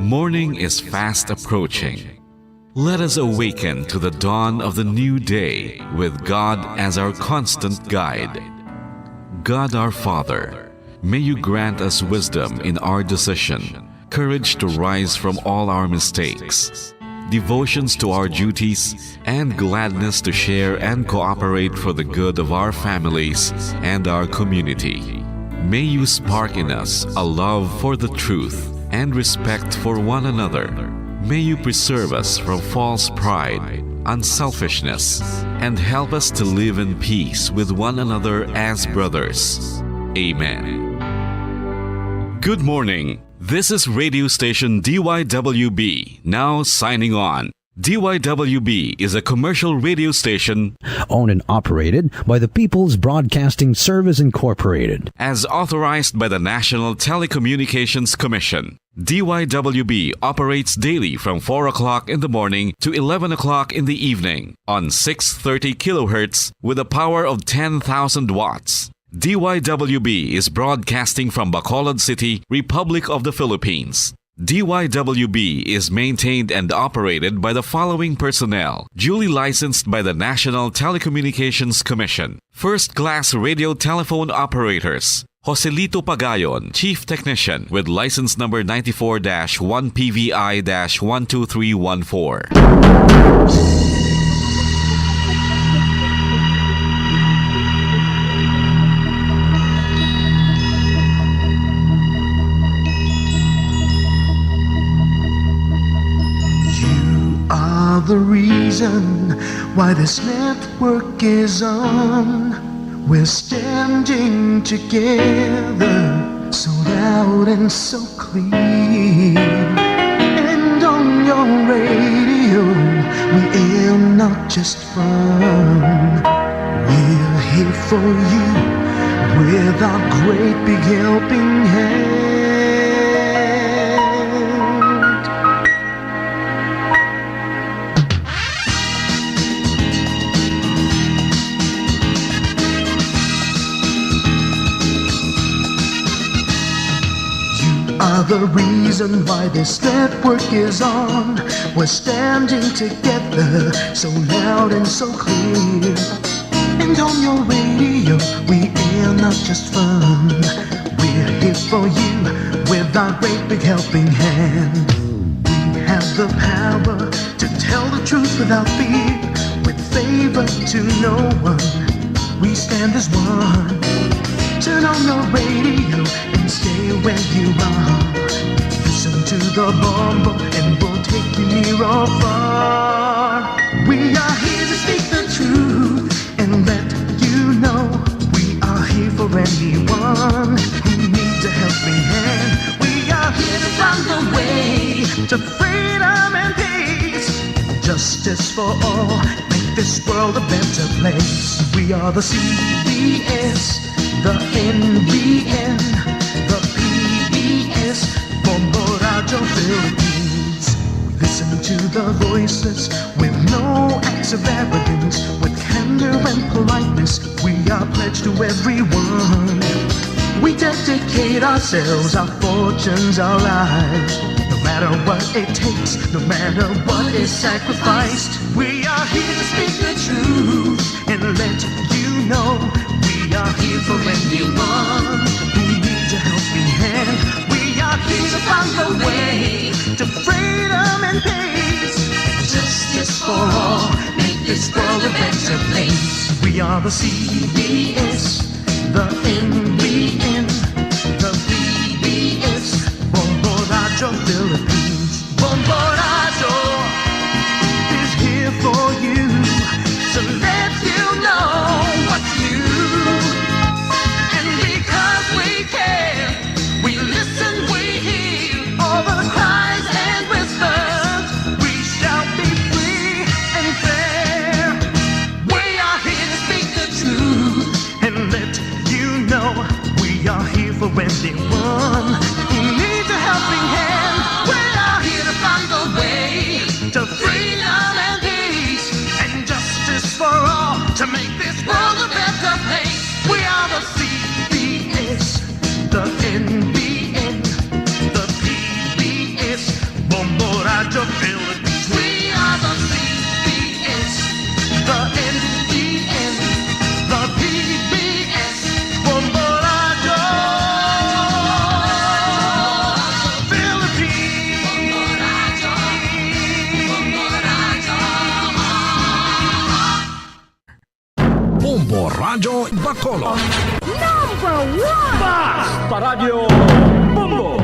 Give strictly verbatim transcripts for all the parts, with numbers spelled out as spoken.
Morning is fast approaching. Let us awaken to the dawn of the new day with God as our constant guide. God our Father, may you grant us wisdom in our decision, courage to rise from all our mistakes, devotions to our duties, and gladness to share and cooperate for the good of our families and our community. May you spark in us a love for the truth and respect for one another. May you preserve us from false pride, unselfishness, and help us to live in peace with one another as brothers. Amen. Good morning. This is radio station D Y W B, now signing on. D Y W B is a commercial radio station owned and operated by the People's Broadcasting Service Incorporated. As authorized by the National Telecommunications Commission. D Y W B operates daily from four o'clock in the morning to eleven o'clock in the evening on six thirty kilohertz with a power of ten thousand watts. D Y W B is broadcasting from Bacolod City, Republic of the Philippines. D Y W B is maintained and operated by the following personnel, duly licensed by the National Telecommunications Commission. First class radio telephone operators, Joselito Pagayon, Chief Technician, with license number ninety-four dash one P V I dash one two three one four. You are the reason why this network is on. We're standing together, so loud and so clear. And on your radio, we air not just fun. We're here for you with our great big helping hand. You are the reason why this network is on. We're standing together, so loud and so clear. And on your radio, we air not just fun. We're here for you with our great big helping hand. We have the power to tell the truth without fear, with favor to no one. We stand as one. Turn on your radio and stay where you are. Listen to the Bombo and we'll take you near or far. We are here to speak the truth and let you know we are here for anyone who needs a helping hand. We are here to find the way to freedom and peace. Justice for all, make this world a better place. We are the C B S, the N B N, the P B S, Bombo Radyo Philippines. We listen to the voices with no acts of arrogance, with candor and politeness. We are pledged to everyone. We dedicate ourselves, our fortunes, our lives. No matter what it takes, no matter what is sacrificed, we are here to speak the truth and let you know we are here for anyone who needs a helping hand. We are here to find the way to freedom and peace. Justice for all, make this world a better place. We are the C B S, the N B N, the P B S, Bombo Radyo Philippines. Bombo Radyo is here for you to let you know what's new. And because we care, we listen, we hear all the cries and whispers. We shall be free and fair. We are here to speak the truth and let you know Bacolod. Number one! Basta Radyo Bombo!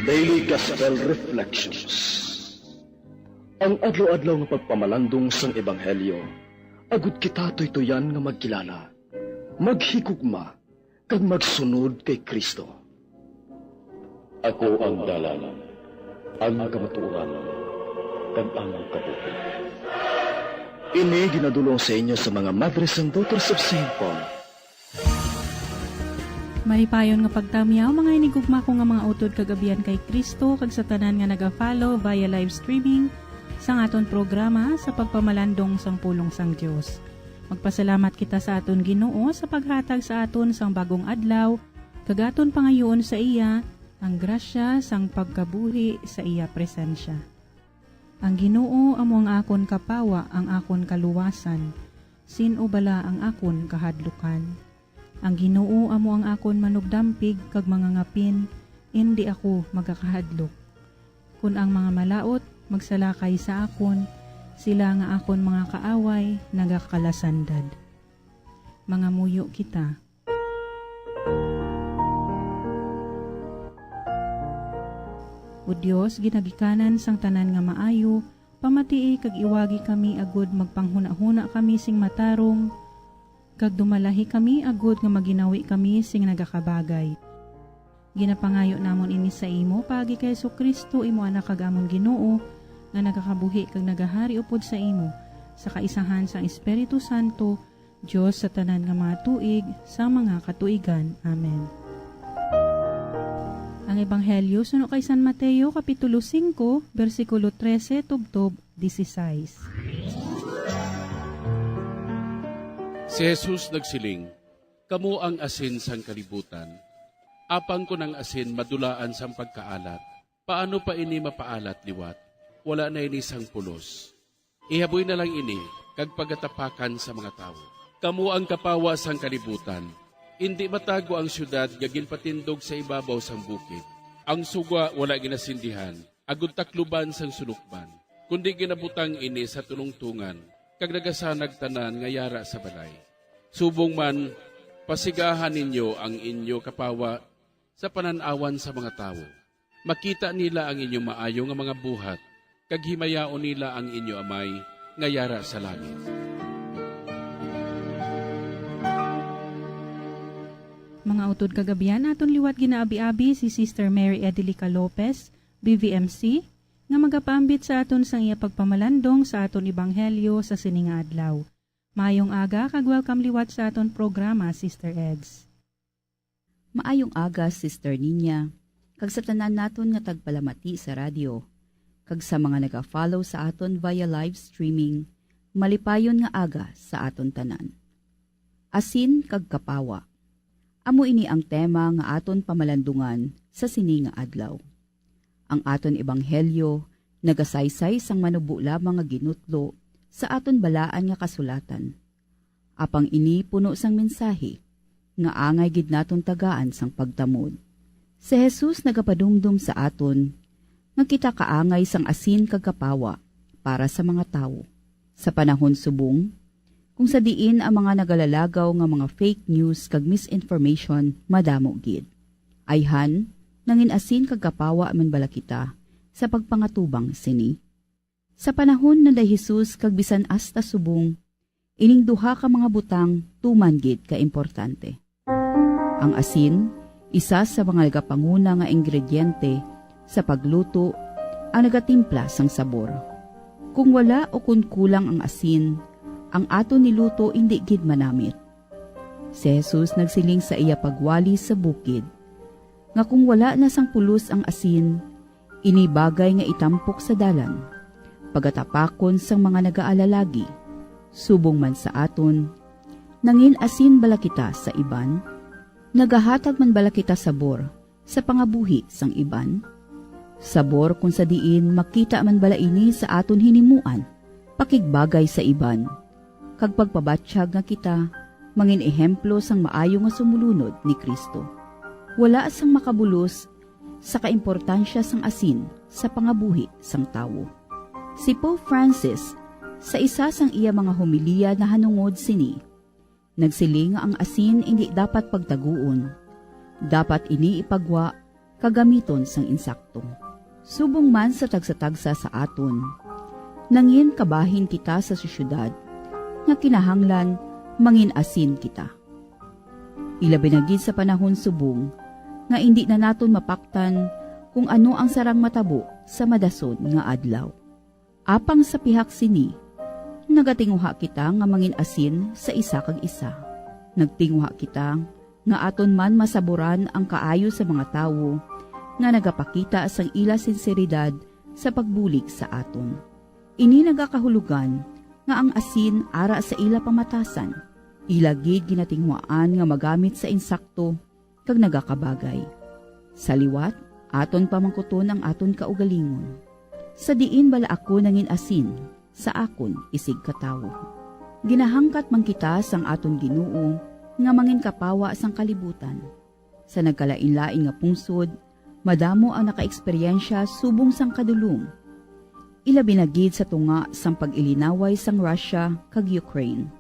Daily Gospel Reflections. Ang adlaw-adlaw nga pagpamalandong sang Ebanghelyo, agud kita tuytuyan nga magkilala, maghigugma, kag magsunod kay Cristo. Ako ang dalan, ang kamatuoran, kag ang kabuhi. Ini ginadul-ong sa inyo sa mga Madres and Daughters of Saint Paul. Malipayon nga pagtamyaw, mga hinigugma ko nga mga utod kag abyan kay Cristo, kag sa tanan nga naga-follow via live streaming sang aton programa sa pagpamalandong sang pulong sang Dios. Magpasalamat kita sa aton Ginoo sa paghatag sa aton sang bagong adlaw, kag aton pangayuon sa iya ang grasya sang pagkabuhi sa iya presensya. Ang Ginoo amo ang akon kapawa, ang akon kaluwasan. Sin-o bala ang akon kahadlukan? Ang Ginoo amo ang akon manugdampig kag mangangapin, indi ako magakahadlok. Kon ang mga malaut magsalakay sa akon, sila nga akon mga kaaway nagakalasandad. Mangamuyo kita. O Dios, ginagikanan sang tanan nga maayo, pamatii kag iwagi kami agud magpanghunahuna kami sing matarong, kag dumalahi kami agud nga maginawi kami sing nagakabagay. Ginapangayo namon ini sa imo paagi kay Jesu-Cristo, imo Anak kag amon Ginoo, nga nagakabuhi kag nagahari upod sa imo, sa kaisahan sang Espiritu Santo, Dios sa tanan nga mga tuig, sa mga katuigan. Amen. Ang Ebanghelyo suno kay San Mateo, Kapitulo singko, bersikulo trese tubtob dieciséis. Si Jesus nagsiling, "Kamo ang asin sang kalibutan. Apang kon ang asin madulaan sang pagkaalat, paano pa ini mapaalat liwat? Wala na ini sang pulos. Ihaboy na lang ini kag pagatapakan sa mga tawo. Kamo ang kapawa sang kalibutan. Indi matago ang siyudad nga ginpatindog sa ibabaw sang bukid. Ang suga wala ginasindihan, agud takluban sang sulukban, kundi ginabutang ini sa tunongtongan, kag nagasanag tanan nga yara sa balay. Subong man, pasigahan ninyo ang inyo kapawa sa panan-awan sa mga tawo. Makita nila ang inyo maayo nga mga buhat, kag himayaon nila ang inyo Amay nga yara sa langit." Mga utod kag abyan, aton liwat ginaabi-abi si Sister Mary Edelica Lopez, B V M C, nga magapaambit sa aton sang iya pagpamalandong sa aton ebanghelyo sa sini nga adlaw. Maayong aga kag welcome liwat sa aton programa, Sister Eds. Maayong aga, Sister Nina, kag sa tanan naton nga tagpalamati sa radyo, kag sa mga naga-follow sa aton via live streaming, malipayon nga aga sa aton tanan. Asin kag kapawa. Amo ini ang tema nga aton pamalandungan sa sini nga adlaw. Ang aton ebanghelyo nagasaysay sang manubo lamang nga ginutlo sa aton balaan nga kasulatan. Apang ini puno sang mensahe nga angay gid naton tagaan sang pagtamod. Si Jesus nagapadumdom sa aton nga kita kaangay sang asin kag kapawa para sa mga tawo. Sa panahon subong, kung sa diin ang mga nagalalagaw nga mga fake news kag misinformation madamo gid. Ayhan, nangin-asin kag kapawa man bala kita sa pagpangatubang sini? Sa panahon ni Jesus kag bisan hasta subong, ining duha ka mga butang tuman gid ka importante. Ang asin, isa sa mga nagapanguna nga ingrediente sa pagluto, ang nagatimpla sang sabor. Kung wala o kung kulang ang asin, ang aton niluto indi gid manamit. Si Jesus nagsiling sa iya pagwali sa bukid, nga kung wala na sang pulos ang asin, ini bagay nga itampok sa dalan, pagatapakon sang mga nagaalalagi. Subong man sa aton, nangin-asin bala kita sa iban? Nagahatag man bala kita sabor sa pangabuhi sang iban? Sabor kon sa diin makita man bala ini sa aton hinimuan, pakigbagay sa iban, kag pagpabatyag nga kita mangin-ehemplo sang maayo nga sumulunod ni Cristo. Wala sang makabulos sa kaimportansya sang asin sa pangabuhi sang tawo. Si Pope Francis, sa isa sang iya mga homilya nahanungod sini, nagsiling nga ang asin indi dapat pagtaguon. Dapat ini ipagwa kag gamiton sang insakto. Subong man sa tagsa-tagsa sa aton, nangin kabahin kita sa sosyedad nga kinahanglan mangin-asin kita. Ilabi na gid sa panahon subong nga indi na naton mapaktan kung ano ang sarang matabo sa madasod nga adlaw. Apang sa pihak sini, nagatinguha kita nga mangin-asin sa isa kag isa. Nagtinguha kita nga aton man masaburan ang kaayo sa mga tawo nga nagapakita sang ila sinseridad sa pagbulig sa aton. Ini nagakahulogan nga ang asin ara sa ila pamatasan, ila gid ginatinguhaan nga magamit sa insakto kag nagakabagay. Sa liwat, aton pamangkuton ang aton kaugalingon. Sa diin bala ako nangin-asin sa akon isigkatawo? Ginahangkat man kita sang aton Ginoo nga manginkapawa sang kalibutan. Sa nagkalainlain nga pungsod, madamo ang nakaeksperyensya subong sang kadulom, ilabi na gid sa tunga sang pag-ilinaway sang Russia kag Ukraine.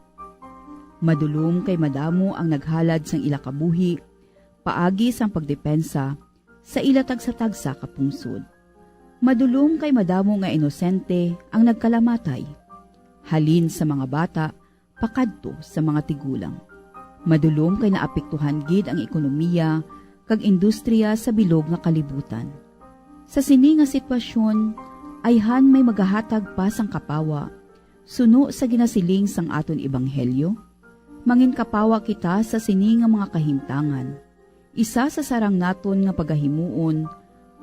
Madulom kay madamo ang naghalad sang ila kabuhi paagi sang pagdepensa sa ila tagsa-tagsa ka pungsod. Madulom kay madamo nga inosente ang nagkalamatay, halin sa mga bata pakadto sa mga tigulang. Madulom kay naapektuhan gid ang ekonomiya kag industriya sa bilog nga kalibutan. Sa sini nga sitwasyon, ayhan may magahatag pa sang kapawa suno sa ginasiling sang aton ebanghelyo? Manginkapawa kita sa sini nga mga kahimtangan. Isa sa sarang naton nga pagahimuon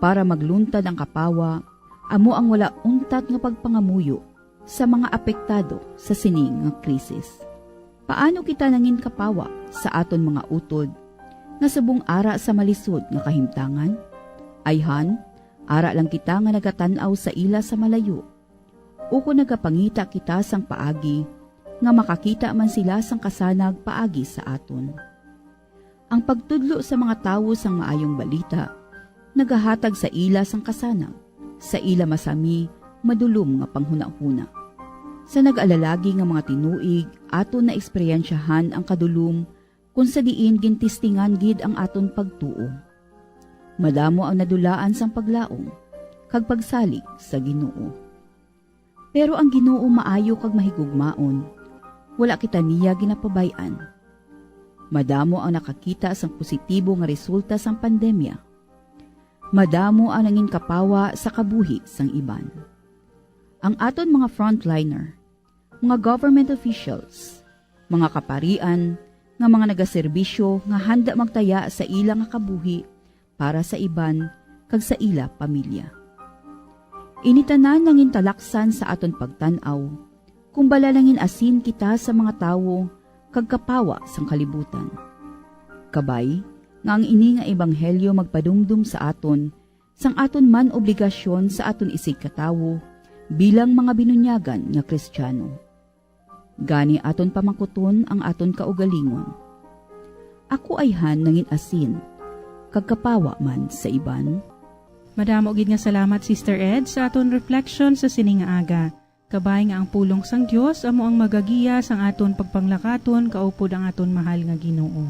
para magluntad ang kapawa amo ang wala untat nga pagpangamuyo sa mga apektado sa sini nga krisis. Paano kita nanginkapawa sa aton mga utod nga subong ara sa malisod nga kahimtangan? Ayhan, ara lang kita nga nagatan-aw sa ila sa malayo, ukon nagapangita kita sang paagi nga makakita man sila sang kasanag paagi sa aton. Ang pagtudlo sa mga tawo sang Maayong Balita nagahatag sa ila sang kasanag sa ila masami madulom nga panghunahuna. Sa nag-alalagi nga mga tinuig, aton naeksperyensyahan ang kadulom kon sa diin gintistingan gid ang aton pagtuo. Madamo ang nadulaan sang paglaom kag pagsalig sa Ginoo. Pero ang Ginoo maayo kag mahigugmaon. Wala kita niya ginapabay-an. Madamo ang nakakita sang positibo nga resulta sang pandemya. Madamo ang nanginkapawa sa kabuhi sang iban. Ang aton mga frontliner, mga government officials, mga kaparian, nga mga nagaserbisyo nga handa magtaya sa ila nga kabuhi para sa iban kag sa ila pamilya. Ini tanan nangintalaksan sa aton pagtan-aw, kung bala nangin-asin kita sa mga tawo kag kapawa sang kalibutan. Kabay nga ang ini nga ebanghelyo magpadumdom sa aton sang aton man obligasyon sa aton isigkatawo bilang mga binunyagan nga Kristiyano. Gani aton pamangkuton ang aton kaugalingon. Ako ayhan nangin-asin, kag kapawa man sa iban? Madamo gid nga salamat, Sister Ed, sa aton reflection sa sini nga aga. Kabay nga ang pulong sang Dios amo ang magagiya sang aton pagpanglakaton kaupod ang aton mahal nga Ginoo.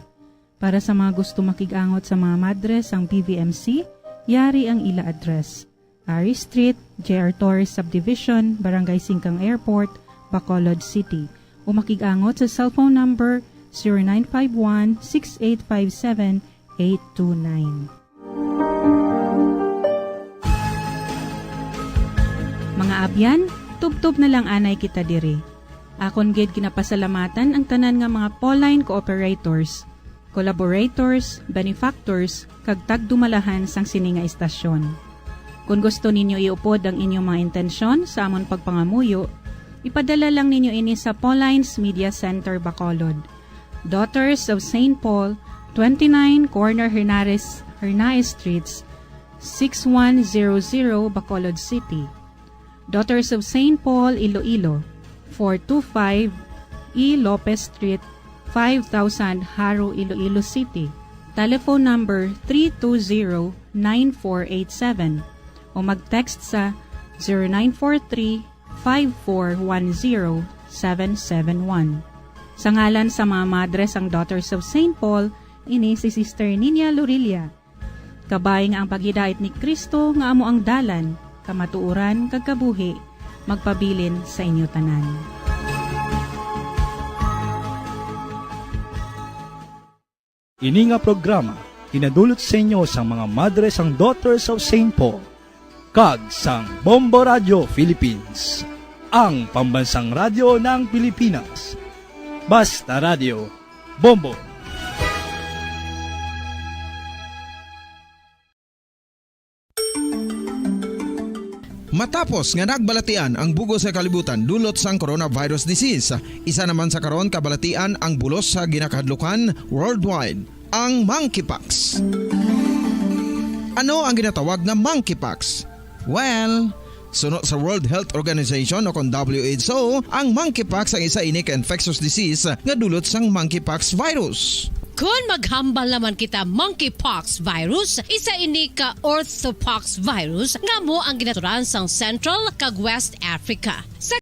Para sa mga gusto makig-angot sa mga madre sang P V M C, yari ang ila address: Ari Street, J R Torres Subdivision, Barangay Singkang Airport, Bacolod City, o makig-angot sa cellphone number zero nine five one, six eight five seven, eight two nine. Mga abyan, tubtob na lang anay kita diri. Akon gid ginapasalamatan ang tanan nga mga Pauline cooperators, collaborators, benefactors, kag tagdumalahan sang sini nga istasyon. Kon gusto ninyo iupod ang inyong mga intensyon sa amon pagpangamuyo, ipadala lang ninyo ini sa Pauline's Media Center, Bacolod, Daughters of Saint Paul, twenty-nine Corner Hernares, Hernaez Streets, six one zero zero, Bacolod City. Daughters of Saint Paul, Iloilo, four two five E Lopez Street, five thousand, Jaro, Iloilo City. Telephone number three two zero, nine four eight seven, o mag-text sa zero nine four three, five four one zero seven seven one. Sa ngalan sa mga madre sang Daughters of Saint Paul, ini si Sister Nina Lorilla. Kabay nga ang paghidait ni Cristo nga amo ang dalan, kamatuoran, kag kabuhi, magpabilin sa inyo tanan. Ini nga programa ginadulot sa inyo sang mga madre sang Daughters of Saint Paul kag sang Bombo Radio Philippines, ang pambansang radyo ng Pilipinas. Basta Radio, Bombo. Matapos nga nagbalatian ang bug-os nga kalibutan dulot sang coronavirus disease, isa naman sa karon kabalatian ang bulos sa ginakahadlukan worldwide, ang monkeypox. Ano ang ginatawag nga monkeypox? Well, suno sa World Health Organization o kon W H O, ang monkeypox ang isa ini ka infectious disease nga dulot sang monkeypox virus. Kon maghambal naman kita monkeypox virus, isa ini ka orthopox virus nga amo ang ginaturan sang Central kag West Africa. Sa